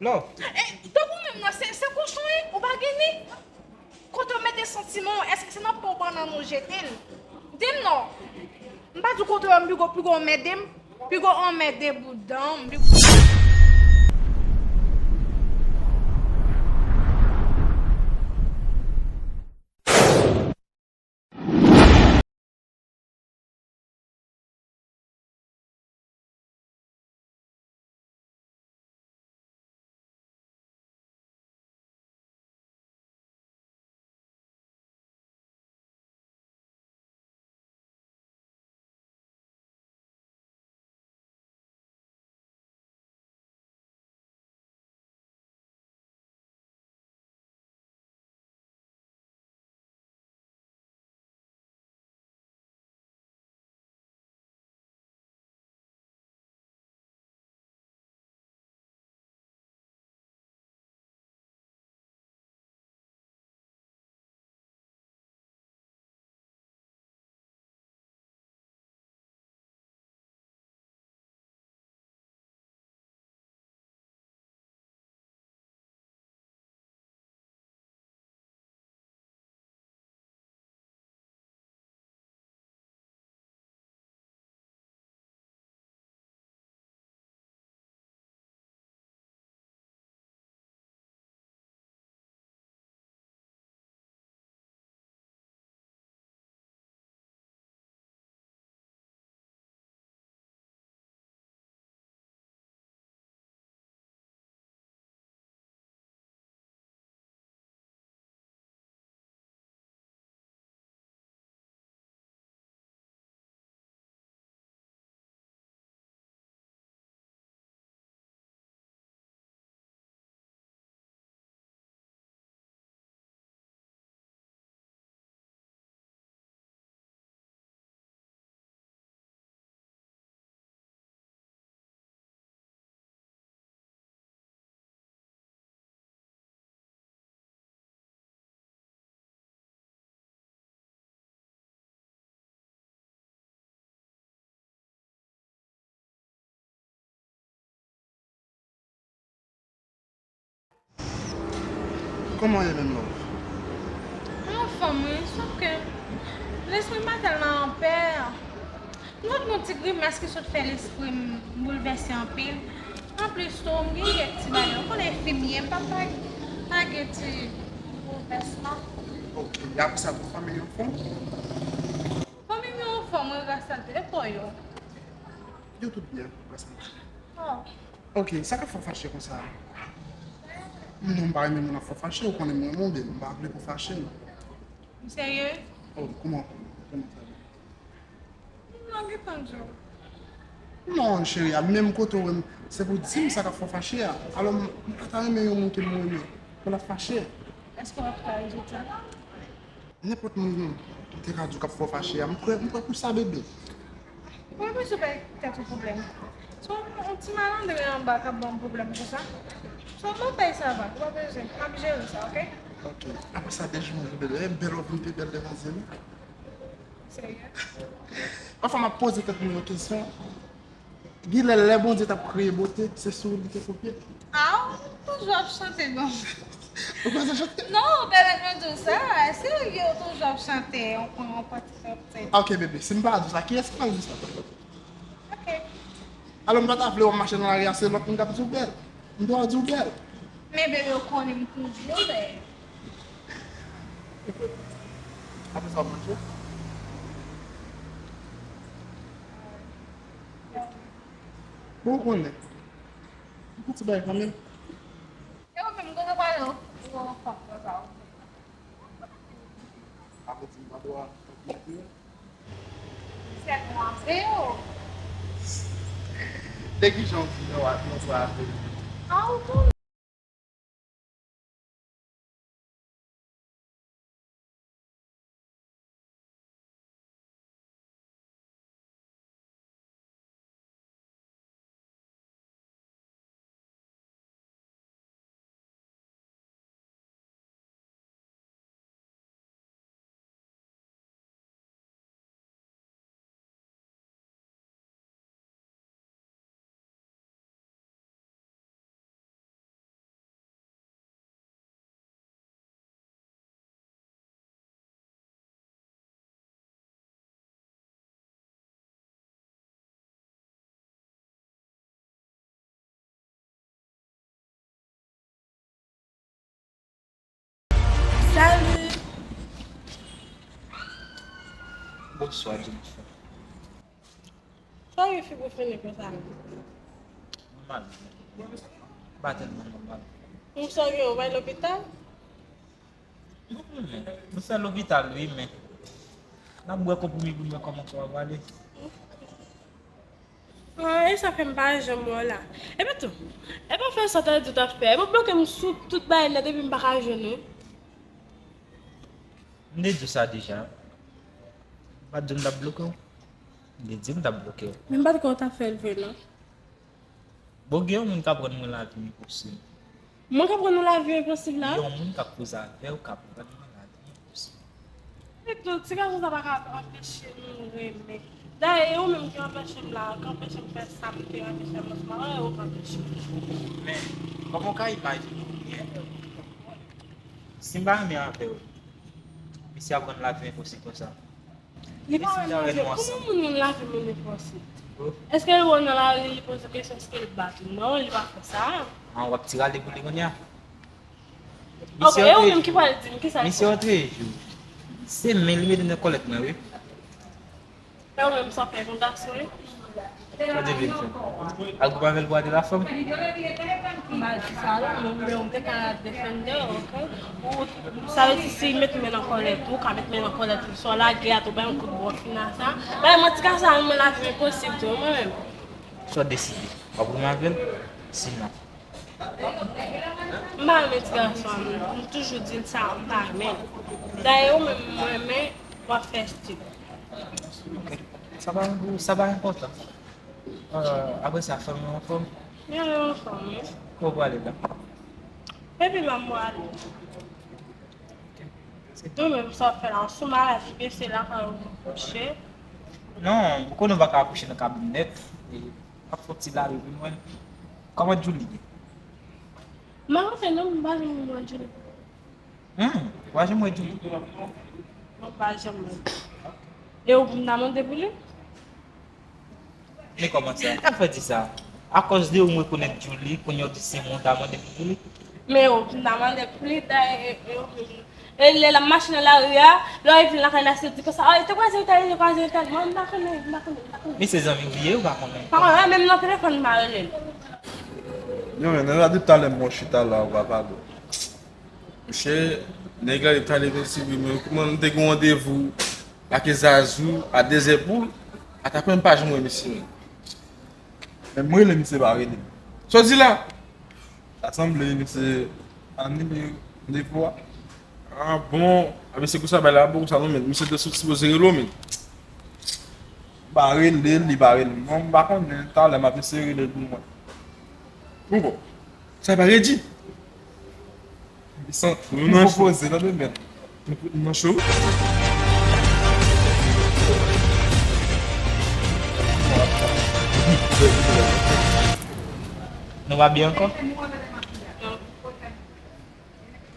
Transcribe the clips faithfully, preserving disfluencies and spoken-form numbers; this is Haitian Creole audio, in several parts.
Love. E, tankou menm nan, se, se kochon, wi, ou pa gen ni. Kote w mete santiman w, èske se nan po bannann ou jete l? Di m non. M pa di w kote w, m piko, piko anmède m, piko anmède bouda m. Kòman w ye menm, love? Mwen anfòm, wi, sòf ke lespri m pa tèlman anpè. Lòt moun ti grimès ki sot fè lespri m boulvèse anpil. Anplis tou, m gen kèk ti bagay. Ou konnen fi m ye, m pa, pa, pa gen ti boulvèsman. Ok, e apre sa, tout fanmi yo anfòm? Fanmi m yo anfòm, wi, gras a Dye. E pa w yo? Yo tout byen, gras a Dye. Oh. Ok, sa k ap fè w fache konsa? Non, m pa renmen moun ap fè w fache, ou konnen m renmen w, baby, m pa vle pou w fache. Ou serye? Oh, kòman, kòman sa ye? Non, gentan di w. Non, cheri, a menm kote w wè m, se pou w di m sa k ap fè w fache a. Alò, m, m pa ta renmen yon moun ke m renmen, pou l ap fache. Èske w ap ka rezoud sa? Nenpòt moun m te ka di w k ap fè w fache a, m prè, m prè pou sa, bebe. Mwen bezwen bay tèt ou pwoblèm. Se yon, yon ti malandren anba k ap ban m pwoblèm konsa. So, m ap bay sa vag, ou pa bezwen. M ap jere sa, oke? Ok. Apre sa, bèl jimaj ou bèl. E bèl w ap vin pi bèl devan zye m. Serye? Pafwa, m ap poze tèt mwen yon kesyon. Gen lè, lè Bondye t ap kreye bote, se sou li te kopye. Ah, ou toujou ap chante, bon. Ou panse chante? Non, pèmèt mwen di w sa, serye, ou toujou ap chante, yon, yon pati chante. Ok, bebe, si m pa di w sa, kiyès ki pral di w sa? Ok. Alò, m pa ta vle w ap mache nan lari a, se lòt moun k ap di w bèl. M dwe di w bèl. Men bebe, ou konnen m toujou bèl. Apre sa, w ap manje? Bon, ou konnen. Yon ti bagay kanmenm. E ou menm, kote w prale? Ou, ou, ou, ou, ou. Apre di m pa dwa. Sèl mwen ap veye w. De kijan w di lè w ap, lè w ap veye? A, ou konnen. Bonswa, Jennifer. Sa gen figi w fini konsa menm? Nòmal. Pa tèlman nòmal. M sa gen, ou pa lopital? Non, men, nou fè lopital, wi, men n ap bwè konprime pou n wè kòman kò a prale. Ah, e sa fè m pa janm wè w la. Epi tou, e pa fè sa w ta di w t ap fè. E pa bloke m sou tout bagay nèt epi m pa ka jwenn ou. M te di w sa deja. M pa t di w m t ap bloke w. M te di w m t ap bloke w. Men m pa t kwè w t ap fè l vre, non. Bon, gen yon moun k ap rann mwen lavi enposib. Mwen k ap rann ou lavi enposib la? Yon moun k ap koze avè w k ap rann mwen lavi enposib. Eto, ti gason sa pa ka anpeche m renmen. Dayè, e ou menm ki anpeche m la, ki anpeche m fè sa m te anpeche m nan sma, e ou k anpeche m. Men, kòman w ka imajine w byen? Si m pa renmen avè w, misye ap rann lavi enposib konsa. Li pa renmen avè w. Kòman moun rann lavi moun enposib? Èske l wè w nan lari, li poze w kesyon, èske l bat ou? Non, li pa fè sa. An, w ap ti rale pou li kounye a? Ok, e ou menm ki pral di m kisa l fè? Misye antre jou. Se men li mete nan kòlèt mwen, wi. E ou menm sa w fè yon gason, wi. Sa w te vle m fè? Al goumen avè l pou ate la fanm? M pa di sa non, men ou te ka defende, ok? Ou, sa vle di si met men nan kòlèt, ou ka met men nan kòlèt, swa lage a tou, bay yon kout bò fina sa. Bay manti ka sa, mwen lavi m enposib tou, mwen menm. Sa w deside? W ap goumen avè l? Sinon. M pa renmen ti gason an, m toujou di l sa, m pa renmen l. Dayè, ou menm, mwen renmen, w ap fè estil. Ok. Sa pa, sa pa enpòtan. Euh, apre sa, fanmi w anfòm? Li anfòm, wi. Kote w prale la? Epi la, m prale. Ok. Se tou menm sa w fè la, sou maladi, bese lakay ou kouche. Non, ou konnen w pa ka akouche nan kabinèt. E, m ap fè yon ti lari pou mwen. Kòman Julie ye? M pa konnen non, m pa janm wè Julie. Hmm, ou pa janm wè Julie? Mwen pa janm wè. E ou pou m ta mande pou li? Men kòman sa? Sa fè di sa? Akòz de ou mwen konèt Julie, kounye a w di se mwen w ta mande pou Julie? Men ou pou m ta mande pou li, dayè, e, e, e, e lè l ap mache nan lari a, lè w vin lakay la, se di konsa, ah, li te kwaze entèl, li te kwaze entèl. Mwen, m pa konnen, m pa konnen, m pa konnen. Men se zanmi w li ye, ou pa konnen? Pa konnen, menm nan telefòn m pa rele l. Non, men, nan la depi talè mwen chita la, ou pa pale. Monchè, nèg la li prale vin sou mwen, kòman m te gen yon randevou ak Zazou a dezè poul, atapè m pa janm wè misye. Men m rele misye pa rele m. Sa w di la? Sa sanble misye pa ni randevou a. Ah bon, a mesye konsa bay la bon konsa non men, misye te sou sipoze rele w men. M pa rele l, li pa rele m. Mwen m pa konnen, talè m ap eseye rele l pou mwen. Bon, bon. Sa pa redi. Li pwopoze nan demen. Nan cho. Nou pa byen ankò?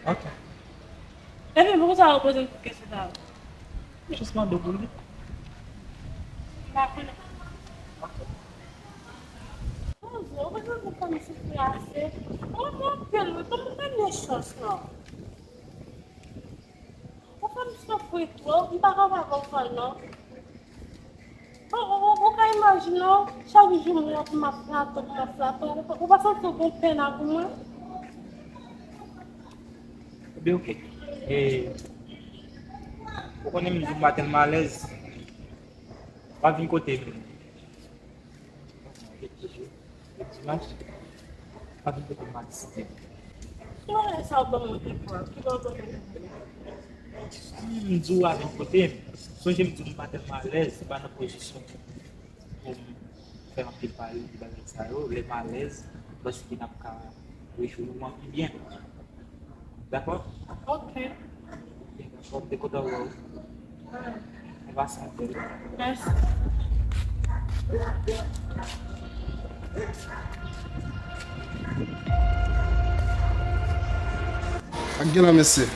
Ok. Epi, poukisa ou poze m tout kesyon sa yo? Jis mande pou li. M pa konnen. Bonjou, ou pa janm fè m soufri ase. Ou manke l, wi, kòman w pa gen chans, non? Ou fè m soufri twòp, m pa ka pa konprann, non. Ou, ou, ou, ou ka imajine w, chak jou m rantre, m ap flato, m ap flato, ou, ou pa santi w gon pèn ak mwen? Ebyen, oke. E, ou konnen m di w m pa tèlman alèz. W ap vin kote m. Dimanch, pa vin kote m pa disite. Ki bagay sa w ban mwen devan? Ki bagay w ban mwen devan? Si m di w a vin kote m, sonje m di w m pa tèlman alèz, se pa nan pozisyon pou m fè anpil pale de bagay sa yo, lè m alèz, paske n ap ka rejwenn nou an pi byen. Dakò? Ok. Byen, dakò, m te kontan wè w. Ann pase anpil. Mèsi. Ak gen la, mesye.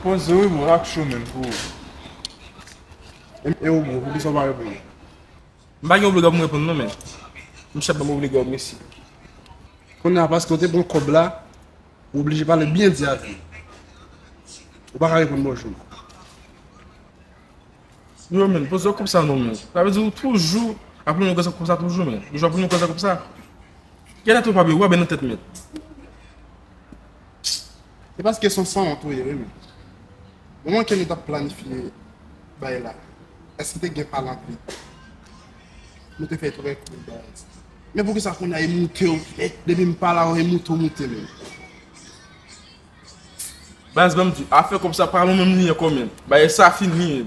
Poze wi, bro, ak cho menm pou ou. E, e ou, bro, poukisa w pa reponn? M pa gen oblige pou m reponn non, men. Misye ap ban m oblige, mèsi. Kounye a, paske w te pran kòb la, ou oblije pale byen di avè l. Ou pa ka reponn bonjou. Yo, men, poze w konsa non, men. Sa vle di ou toujou ap renmen konsa konsa toujou, men. Toujou ap renmen konsa konsa. Gen lè tou pa byen, ou pa byen nan tèt, men. Se paske se yon sanwont ou ye, wi, men. Moman ke nou t ap planifye bay la, èske te gen palantre? Nou te fè trè kout bagay. Men poukisa kounye a e moute w, e depi m pa la, e moute w moute, men. Baz, ban m di, afè kòb sa pa mwen menm li ankò, men. Bagay sa fini.